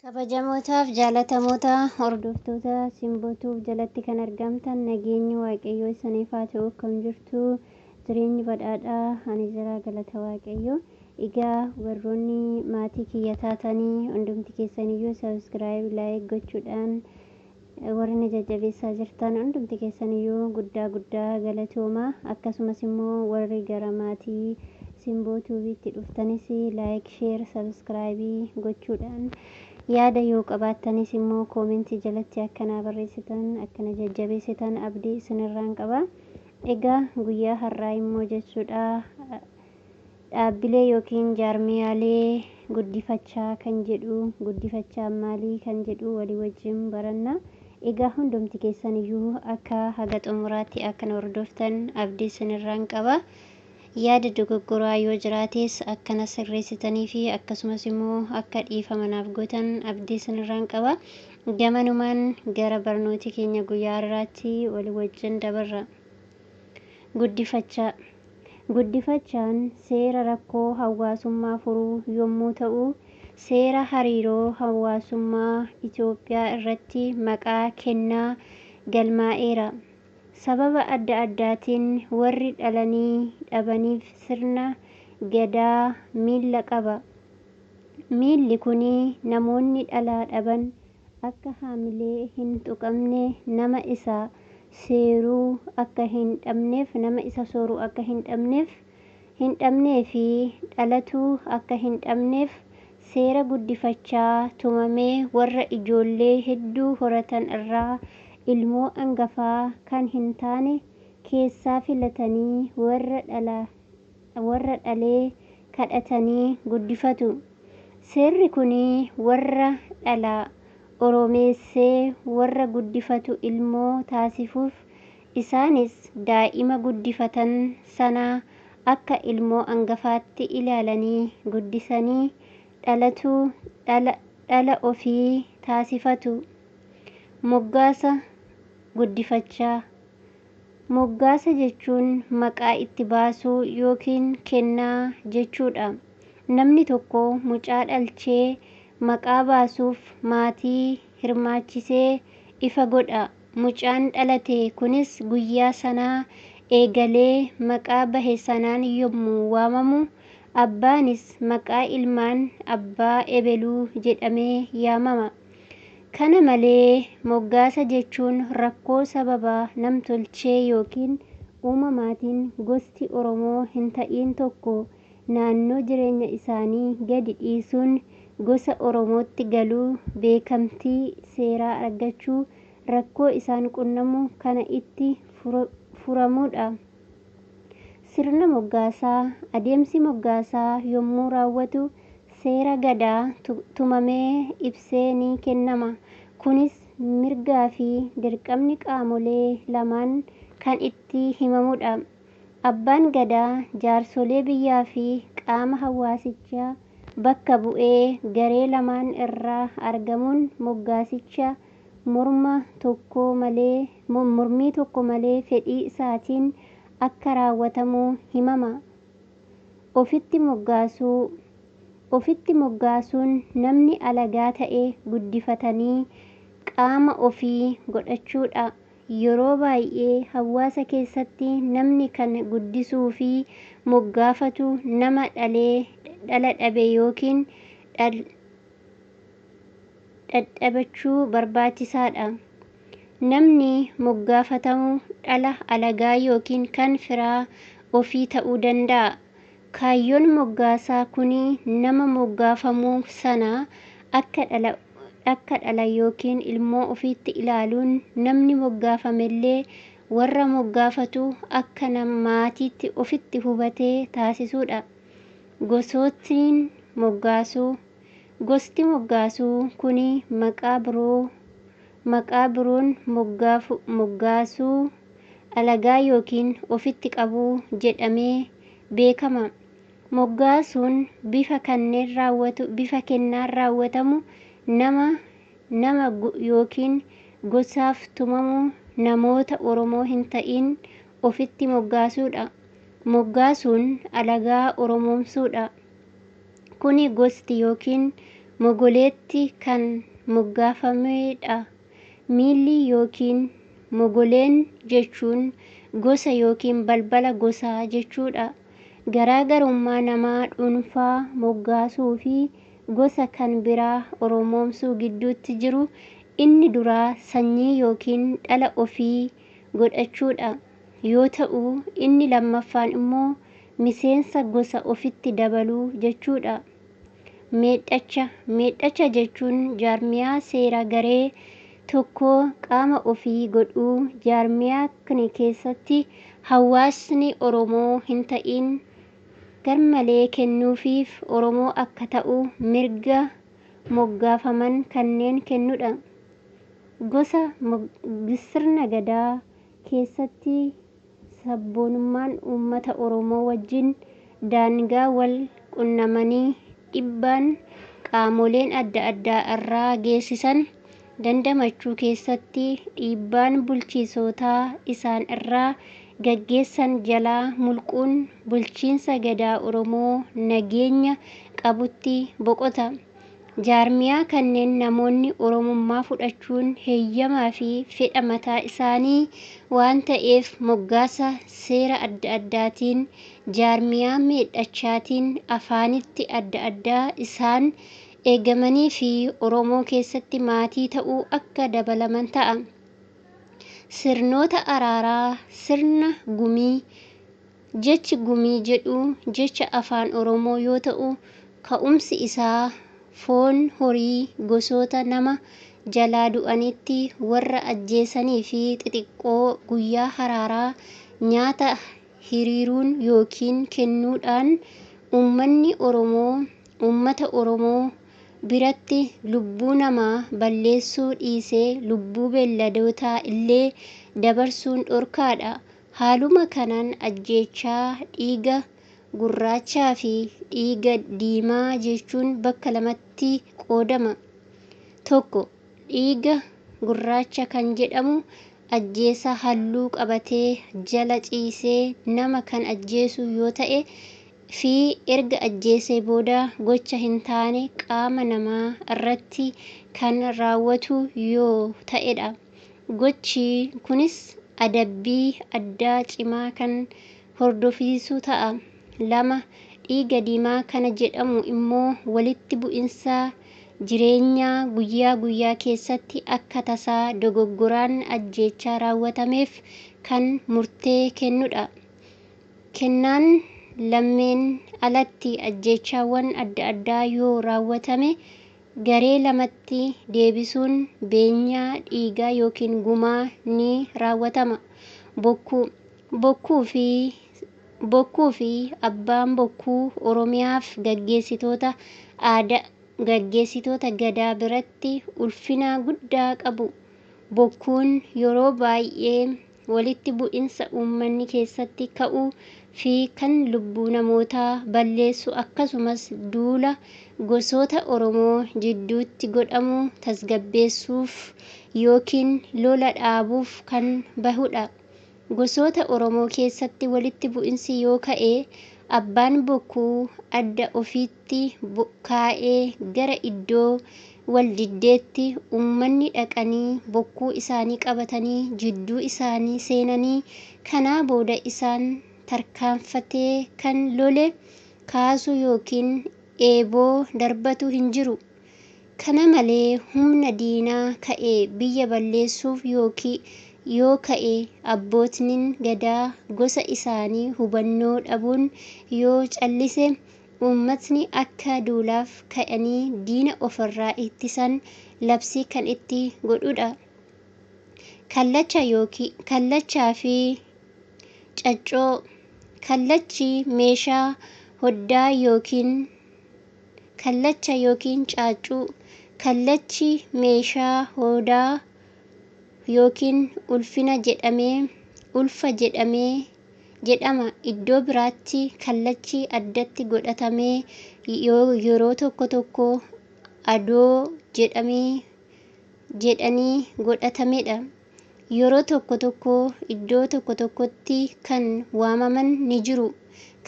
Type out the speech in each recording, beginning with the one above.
Kabajamootaaf jaalatamoota hordoftoota Simbootuuf jalatti kan argamtan, nageenyi Waaqayyoo isiniif haa ta'u. Akkam jirtu? Jireenyi badhaadhaa? Ani jira, galata Waaqayyoo. Egaa warroonni maatii kiyya taatanii hundumti keessaniyyuu subscribe, like gochuudhaan warri na jajjabeessaa jirtan hundumti keessaniyyuu guddaa guddaa galatooma. Akkasumas immoo warri gara maatii Simboo Tuubiitti dhuftanis like, share, subscribe gochuudhaan, yaada yoo qabaattanis immoo koomentii jalatti akkanaa barreessitan, akkana jajjabeessitan abdii isinirraan qaba. Egaa guyyaa har'aa immoo jechuudha, dhaabbilee yookiin jaarmiyaalee guddifachaa kan jedhu, guddifachaa maalii kan jedhu walii wajjin baranna. Egaa hundumti keessaniyyuu akka haga xumuraatti akkana hordoftan abdii isinirraan qaba. Yaada dogoggoraa yoo jiraates akkana sirreessitanii fi akkasumas immoo akka dhiifama naaf gootan abdii isinirraan qaba. Gamanumaan gara barnoota keenya guyyaa har'aatti walii wajjin dabarra. Guddifachaa. Guddifachaan seera rakkoo hawaasummaa furuu yommuu ta'u, seera hariiroo hawaasummaa Itoophiyaa irratti maqaa kennaa galmaa'eera. Sababa adda addaatiin warri dhalanii dhabaniif sirna Gadaa miilla qaba. Miilli kun namoonni dhala dhaban akka haamilee hin tuqamne, nama isa seeruu akka hin dhabneef, nama isa sooruu akka hin dhabnee fi dhalatuu akka hin dhabneef seera guddifachaa tumamee warra ijoollee hedduu horatan irraa ilmoo angafaa kan hin taane keessaa filatanii warra dhalee kadhatanii guddifatu. Seerri kun warra dhala Oromeessee warra guddifatu ilmoo taasisuuf, isaanis daa'ima guddifatan sana akka ilmoo angafaatti ilaalanii guddisanii dhalatu dhala ofii taasifatu. Moggaasa guddifachaa. Moggaasa jechuun maqaa itti baasuu yookiin kennaa jechuudha. Namni tokko mucaa dhalchee maqaa baasuuf maatii hirmaachisee ifa godha. Mucaan dhalate kunis guyyaa sanaa eegalee maqaa bahe sanaan yommuu waamamu, abbaanis maqaa ilmaan abbaa ebeluu jedhamee yaamama. Kana malee moggaasa jechuun rakkoo sababa namtolchee yookiin uumamaatiin gosti Oromoo hin ta'iin tokko naannoo jireenya isaanii gadi dhiisuun gosa Oromootti galuu, beekamtii seeraa argachuu rakkoo isaan qunnamu kana itti furamudha. Sirna moggaasaa. Adeemsi moggaasaa yommuu raawwatu seera Gadaa tumamee ibsee ni kennama. Kunis mirgaa fi dirqamni qaamolee lamaan kan itti himamudha. Abbaan Gadaa jaarsolee biyyaa fi qaama hawaasichaa bakka bu'ee garee lamaan irraa argamuun moggaasicha morma tokko malee mormii tokko malee fedhii isaatiin akka raawwatamu himama. Ofitti moggaasuu. Ofitti moggaasuun namni alagaa ta'e guddifatanii qaama ofii godhachuudha. Yeroo baay'ee hawaasa keessatti namni kan guddisuu fi moggaafatu nama dhala dhabe yookiin dhadhabachuu barbaachisaadha. Namni moggaafatamu dhala alagaa yookiin kan firaa ofii ta'uu danda'a. Kaayyoon moggaasaa kun nama moggaafamu sana akka dhala yookiin ilmoo ofiitti ilaaluun, namni moggaafamellee warra moggaafatu akka maatiitti ofitti hubatee taasisuudha. Gosootni moggaasuu. Gosti moggaasuu kun maqaa biroon moggaasuu alagaa yookiin ofitti qabuu jedhamee beekama. Moggaasuun bifa kennaan raawwatamu, nama nama yookiin gosaaf tumamu namoota Oromoo hin ta'in ofitti moggaasuudha. Moggaasuun alagaa Oromoomsuudha. Kuni gosti yookiin Mogoleetti kan moggaafameedha. Miilli yookiin mogoleen jechuun gosa yookiin balbala gosaa jechuudha. Garaagarummaa nama dhuunfaa moggaasuu fi gosa kan biraa Oromoomsuu gidduutti jiru inni duraa sanyii yookiin dhala ofii godhachuudha yoo ta'u, inni lammaffaan immoo miseensa gosa ofitti dabaluu jechuudha. Meedhacha. Meedhacha jechuun jaarmiyaa seera garee tokkoo qaama ofii godhuu, jaarmiyaa kana keessatti hawaasni Oromoo hin ta'in garmalee kennuufiif Oromoo akka ta'u mirga moggaafaman kanneen kennudha. Gosa sirna Gadaa keessatti sabboonummaan uummata Oromoo wajjin daangaa wal qunnamanii dhiibbaan qaamoleen adda addaa irraa geessisan dandamachuu keessatti dhiibbaan bulchiisotaa isaan irraa gaggeessan jalaa mulquun bulchiinsa Gadaa Oromoo nageenya qabutti boqota. Jaarmiyaa kanneen namoonni Oromummaa fudhachuun heeyyamaa fi fedha mataa isaanii waan ta'eef moggaasa seera adda addaatiin jaarmiyaa meedhachaatiin afaanitti adda addaa isaan eegamanii fi Oromoo keessatti maatii ta'uu akka dabalaman ta'a. Sirnoota araaraa. Sirna gumii. Jechi gumii jedhu jecha afaan Oromoo yoo ta'u, ka'umsi isaa foon horii gosoota nama jalaa du'anitti warra ajjeesanii fi xixiqqoo guyyaa haraaraa nyaata hiriiruun yookiin kennuudhaan uummanni Oromoo uummata Oromoo biratti lubbuu namaa balleessuu dhiisee lubbuu beelladootaa illee dabarsuun dhorkaadha. Haaluma kanaan ajjeechaa dhiiga gurraachaa fi dhiiga diimaa jechuun bakka lamatti qoodama. Tokko, dhiiga gurraacha kan jedhamu ajjeesaa halluu qabatee jala ciisee nama kan ajjeesu yoo ta'e fi erga ajjeesee booda gocha hin taane qaama namaa irratti kan raawwatu yoo ta'edha. Gochi kunis adabbii addaa cimaa kan hordofsiisu ta'a. Lama, dhiiga diimaa kana jedhamu immoo walitti bu'insa jireenyaa guyyaa guyyaa keessatti akka tasaa dogoggoraan ajjeechaa raawwatameef kan murtee kennudha. Kennaan lammeen alatti ajjeechaawwan adda addaa yoo raawwatame garee lamatti deebisuun beenyaa dhiigaa yookiin gumaa ni raawwatama. Bokkuu. Bokkuu fi abbaan bokkuu Oromiyaaf gaggeessitoota aadaa gaggeessitoota Gadaa biratti ulfina guddaa qabu. Bokkuun yeroo baay'ee walitti bu'insa uummanni keessatti ka'uu fi kan lubbuu namootaa balleessu akkasumas duula gosoota Oromoo jidduutti godhamu tasgabbeessuuf yookiin lola dhaabuuf kan bahudha. Gosoota Oromoo keessatti walitti bu'insi yoo ka'e abbaan bokkuu adda ofiitti kaa'ee gara iddoo wal diddeetti uummanni dhaqanii bokkuu isaanii qabatanii jidduu isaanii seenanii kanaa booda isaan tarkaanfatee kan lole kaasu yookiin eeboo darbatu hin jiru. Kana malee humna diinaa ka'ee biyya balleessuuf yoo ka'e abbootnin Gadaa gosa isaanii hubannoo dhabuun yoo callise uummatni akka duulaaf ka'anii diina ofirraa ittisan labsii kan itti godhudha. Kallachaa fi caccoo. Kallachi meeshaa hoddaa yookiin kallacha yookiin caaccuu. Kallachi meeshaa hoodaa yookiin ulfina jedhamee ulfa jedhamee jedhama. Iddoo biraatti kallachi addatti godhatamee yeroo tokko tokko adoo jedhamee jedhanii godhatamedha. Yeroo tokko tokko iddoo tokko tokkotti kan waamaman ni jiru.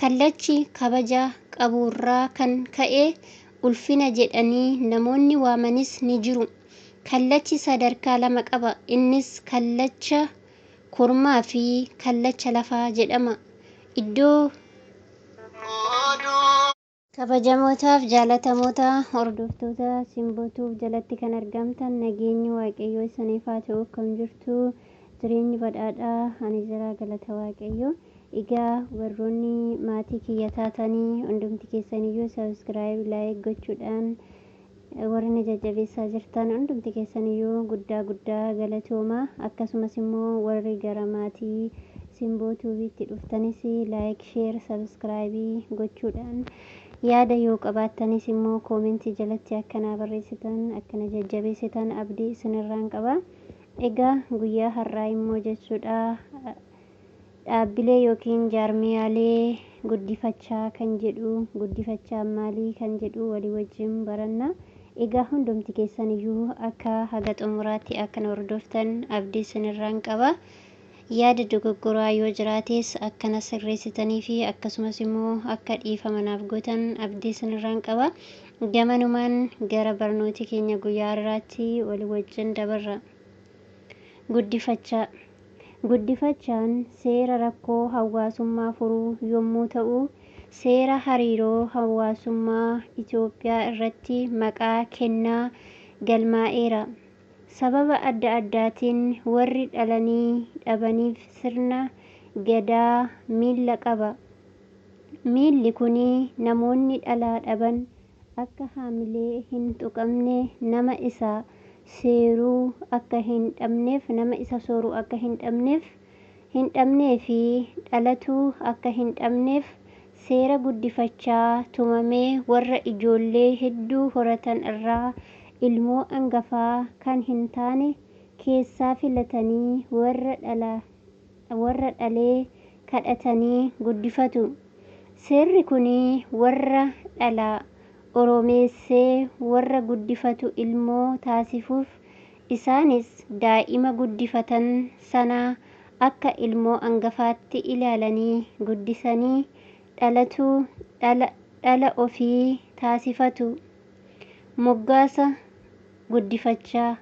Kallachi kabaja qaburraa kan ka'e Ulfina jedhanii namoonni waamanis ni jiru. Kallachi sadarkaa lama qaba. Innis kallacha kormaa fi kallacha lafaa jedhama. Iddoo Kabajamootaaf jaalatamoota hordoftoota Simbootuuf jalatti kan argamtan, nageenyi Waaqayyoo isiniif haa ta'u. Akkam jirtu? Jireenyi badhaadhaa? Ani jira, galata Waaqayyoo. Egaa warroonni maatii kiyya taatanii hundumti keessaniyyuu subscribe, like gochuudhaan warri na jajjabeessaa jirtan hundumti keessaniyyuu guddaa guddaa galatooma. Akkasumas immoo warri gara maatii Simboo Tuubiitti dhuftanis like, share, subscribe gochuudhaan, yaada yoo qabaattanis immoo koomentii jalatti akkanaa barreessitan, akkana jajjabeessitan abdii isinirraan qaba. Egaa guyyaa har'aa immoo jechuudha, dhaabbilee yookiin jaarmiyaalee guddifachaa kan jedhu, guddifachaa maalii kan jedhu walii wajjin baranna. Egaa hundumti keessaniyyuu akka haga xumuraatti akkana hordoftan abdii isinirraan qaba. Yaada dogoggoraa yoo jiraates akkana sirreessitanii fi akkasumas immoo akka dhiifama naaf gootan abdii isinirraan qaba. Gamanumaan gara barnoota keenya guyyaa har'aatti walii wajjin dabarra. Guddifachaa. Guddifachaan seera rakkoo hawaasummaa furuu yommuu ta'u, seera hariiroo hawaasummaa Itoophiyaa irratti maqaa kennaa galmaa'eera. Sababa adda addaatiin warri dhalanii dhabaniif sirna Gadaa miilla qaba. Miilli kun namoonni dhala dhaban akka haamilee hin tuqamne, nama isa seeruu akka hin dhabneef, nama isa sooruu akka hin dhabnee fi dhalatuu akka hin dhabneef seera guddifachaa tumamee warra ijoollee hedduu horatan irraa ilmoo angafaa kan hin taane keessaa filatanii warra dhalee kadhatanii guddifatu. Seerri kun warra dhala oromeessee warra guddifatu ilmoo taasisuuf, isaanis daa'ima guddifatan sana akka ilmoo angafaatti ilaalanii guddisanii dhalatu dhala ofii taasifatu. Moggaasa guddifachaa.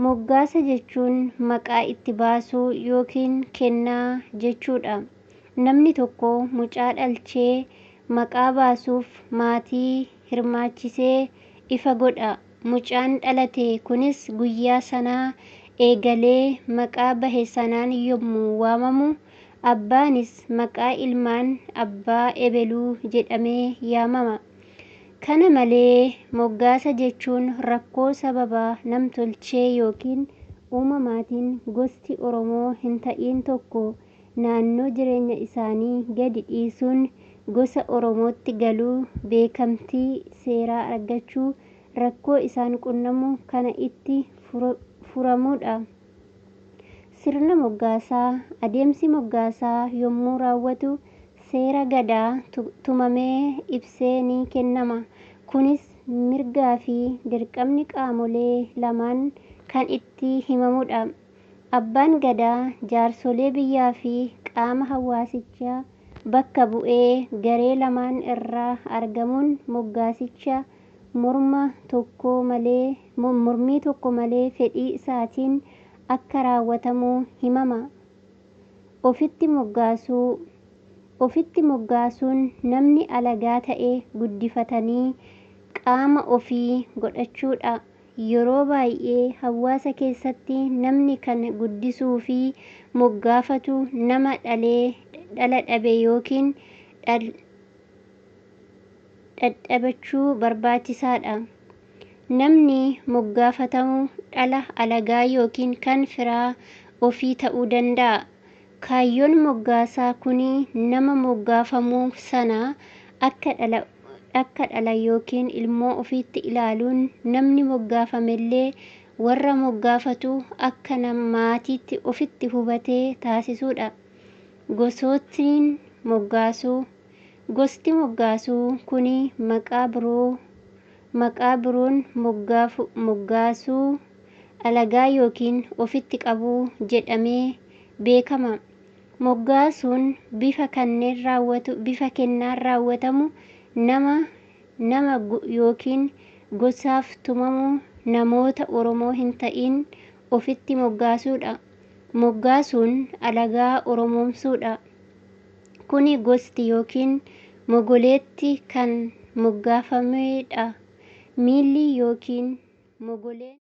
Moggaasa jechuun maqaa itti baasuu yookiin kennaa jechuudha. Namni tokko mucaa dhalchee maqaa baasuuf maatii hirmaachisee ifa godha. Mucaan dhalate kunis guyyaa sanaa eegalee maqaa bahe sanaan yommuu waamamu, abbaanis maqaa ilmaan abbaa ebeluu jedhamee yaamama. Kana malee moggaasa jechuun rakkoo sababa namtolchee yookiin uumamaatiin gosti Oromoo hin ta'iin tokko naannoo jireenya isaanii gadi dhiisuun gosa Oromootti galuu, beekamtii seeraa argachuu, rakkoo isaan qunnamu kana itti furamudha. Sirna moggaasaa. Adeemsi moggaasaa yommuu raawwatu seera Gadaa tumamee ibsee ni kennama. Kunis mirgaa fi dirqamni qaamolee lamaan kan itti himamudha. Abbaan Gadaa jaarsolee biyyaa fi qaama hawaasichaa bakka bu'ee garee lamaan irraa argamuun moggaasicha morma tokko malee mormii tokko malee fedhii isaatiin akka raawwatamu himama. Ofitti moggaasuu. Ofitti moggaasuun namni alagaa ta'e guddifatanii qaama ofii godhachuudha. Yeroo baay'ee hawaasa keessatti namni kan guddisuu fi moggaafatu nama dhalee dhala dhabe yookiin dhadhabachuu barbaachisaadha. Namni moggaafatamu dhala alagaa yookiin kan firaa ofii ta'uu danda'a. Kaayyoon moggaasaa kun nama moggaafamu sana akka dhala yookiin ilmoo ofiitti ilaaluun, namni moggaafamellee warra moggaafatu akka maatiitti ofitti hubatee taasisuudha. Gosootni moggaasuu. Gosti moggaasuu kun maqaa biroon moggaasuu alagaa yookiin ofitti qabuu jedhamee beekama. Moggaasuun bifa kennaan raawwatamu nama nama yookiin gosaaf tumamu namoota Oromoo hin ta'in ofitti moggaasuudha. Moggaasuun alagaa Oromoomsuudha. Kuni gosti yookiin mogoleetti kan moggaafameedha. Miilli yookiin mogoleen